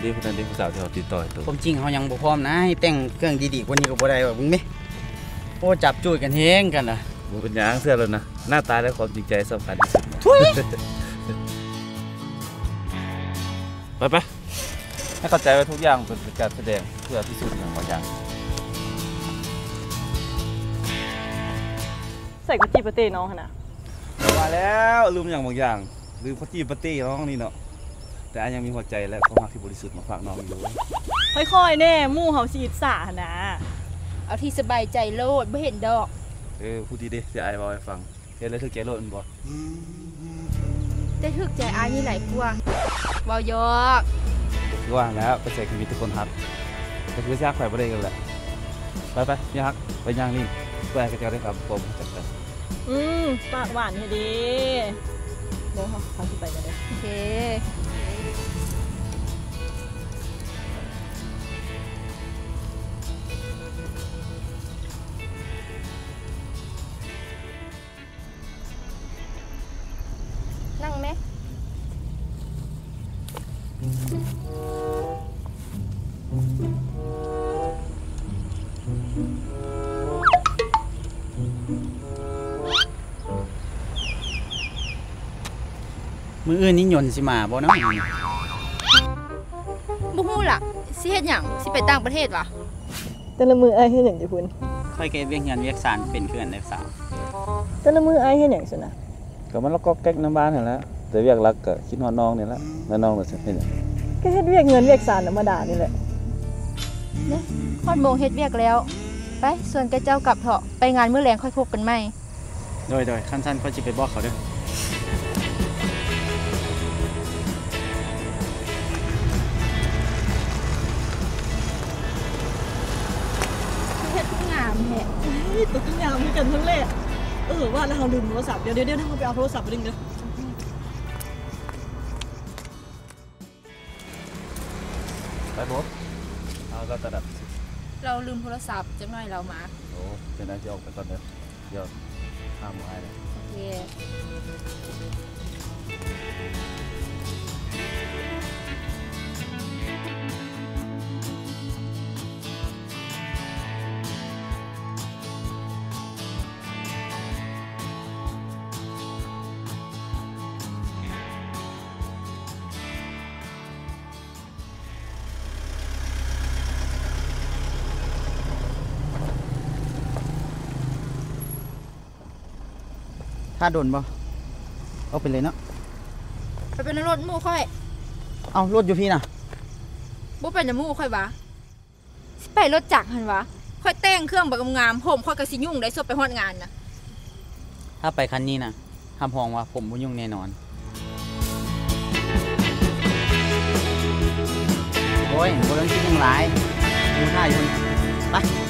ເດ້ ຜູ້ນັ້ນເດ້ ຜູ້ສາວທີ່ເຮົາຕິດຕໍ່ໃຫ້ໂຕ. ຄວາມຈິງເຮົາຍັງບໍ່ພ້ອມນະ ໃຫ້ແຕ່ງເຄື່ອງດີໆກວ່ານີ້ກໍບໍ່ໄດ້ຫວາ ເບິ່ງເດ້. ໂອ້ ຈັບຈູດກັນແຮງກັນນະ. ບໍ່ເປັນຫຍັງ ເຊື່ອໂລດນະ. ໜ້າຕາແລະຄວາມຈິງໃຈສຳຄັນທີ່ສຸດ. ທຸຍ! ໄປໆ ໃຫ້ເຂົ້າໃຈວ່າທຸກຢ່າງເປັນການສະແດງເພື່ອພິສູດຫຍັງບາງຢ່າງ. ໃສ່ກຸດຈີ່ປາເຕ້ນ້ອງຫັ້ນນະ. ວ່າແລ້ວ ລືມຫຍັງບາງຢ່າງ ລືມກຸດຈີ່ປາເຕ້ນ້ອງນີ້ເນາະ. ແຕ່ອ້າຍຍັງມີຫົວໃຈ ແລະ ຄວາມຮັກທີ່ບໍລິສຸດມາຝາກນ້ອງຢູ່. ຄ່ອຍໆແດ່ ໝູ່ເຮົາຊິອິດສາຫັ້ນນາ. ເອົາທີ່ສະບາຍໃຈໂລດ ບໍ່ເຫັນດອກ. ເອີ ຜູ້ດີເດ້ ທີ່ອ້າຍເວົ້າໃຫ້ຟັງ ເຮັດແລ້ວຖືກໃຈໂລດແມ່ນບໍ່? ແຕ່ຖືກໃຈອ້າຍນີ້ຫຼາຍກວ່າ. ເວົ້າຢອກ. ຄືວ່າຫັ້ນແຫຼະ ໄປໃສກໍມີແຕ່ຄົນຮັກ ກໍຄືຊິຮັກໃຜບໍ່ໄດ້ກັນແຫຼະ. ໄປໆ ເມຍຮັກ ໄປຍ່າງຫຼິ້ນ ເພື່ອໃຫ້ເຂົາເຈົ້າໄດ້ຮັບຄວາມຮູ້ຈັກກັນ. ອືມ ປາກຫວານແທ້ເດ. ບໍ່ ເຮົາ ເຮົາຊິໄປກັນເດີ. ໂອເຄ. ນັ່ງແມ. ມື້ອື່ນນີ້ຍົນຊິມາບໍ່ເນາະ? ບໍ່ຮູ້ລະ ຊິເຮັດຫຍັງ? ຊິໄປຕ່າງປະເທດຫວາ? ແຕ່ລະມື້ອ້າຍເຮັດຫຍັງຢູ່ພຸ້ນ? ຂ້ອຍກໍເຮັດວຽກເຮືອນວຽກຊານເປັນຄືກັນເດ້ສາວ. ແຕ່ລະມື້ອ້າຍເຮັດຫຍັງຊັ້ນນະ? ກໍມາລັອກກອກແກັກນຳບ້ານຫັ້ນແຫຼະ ແຕ່ວຽກຫຼັກກໍຄິດຮອດນ້ອງນີ້ແຫຼະ. ແລ້ວນ້ອງລະຊິເຮັດຫຍັງ? ກໍເຮັດວຽກເຮືອນວຽກຊານທຳມະດານີ້ແຫຼະ. ນີ້ ຮອດໂມງເຮັດວຽກແລ້ວ. ໄປ ຊວນຂະເຈົ້າກັບເຖາະ ໄປງານມື້ແລງຄ່ອຍພົບກັນໃໝ່. ໂດຍ ໂດຍ ຄັນຊັ້ນຂ້ອຍຊິໄປບອກເຂົາເດີ. ເຮັດຄືງາມແທ້. ໂອ້ຍ ໂຕກໍງາມຄືກັນຫັ້ນແຫຼະ. ເອີ ວ່າແລ້ວເຮົາລືມໂທລະສັບ. ດຽວ ດຽວ ດຽວ ເຮົາໄປເອົາໂທລະສັບໄປດຶງເດີ. ໄປໂບ ເອົາລາວຕະດັບ. ລາວລືມໂທລະສັບ ຈັກໜ້ອຍລາວມາ. ໂອ້ ຈັ່ງໃດຊິອອກໄປກ່ອນເດີ. ດຽວຖາມໝູ່ອ້າຍເດີ. ໂອເຄ. ຖ້າດົນບໍ່? ອອກໄປເລີຍເນາະ. ໄປເປັນລົດໝູ່ຂ້ອຍ. ເອົ້າ ລົດຢູ່ພີ້ນະ. ບໍ່ໄປນຳໝູ່ຂ້ອຍຫວາ? ຊິໄປລົດຈັກຫັ້ນຫວາ? ຂ້ອຍແຕ່ງເຄື່ອງບັກງາມໆ ຜົມຂ້ອຍກໍຊິຫຍຸ້ງໄດ້ ສົບໄປຮອດງານນະ. ຖ້າໄປຄັນນີ້ນະ ຮັບຮອງວ່າຜົມບໍ່ຫຍຸ້ງແນ່ນອນ. ໂອ້ຍ ບໍ່ຕ້ອງຄິດຫຍັງຫຼາຍ ໝູ່ຖ້າຢູ່ພຸ້ນ. ໄປ.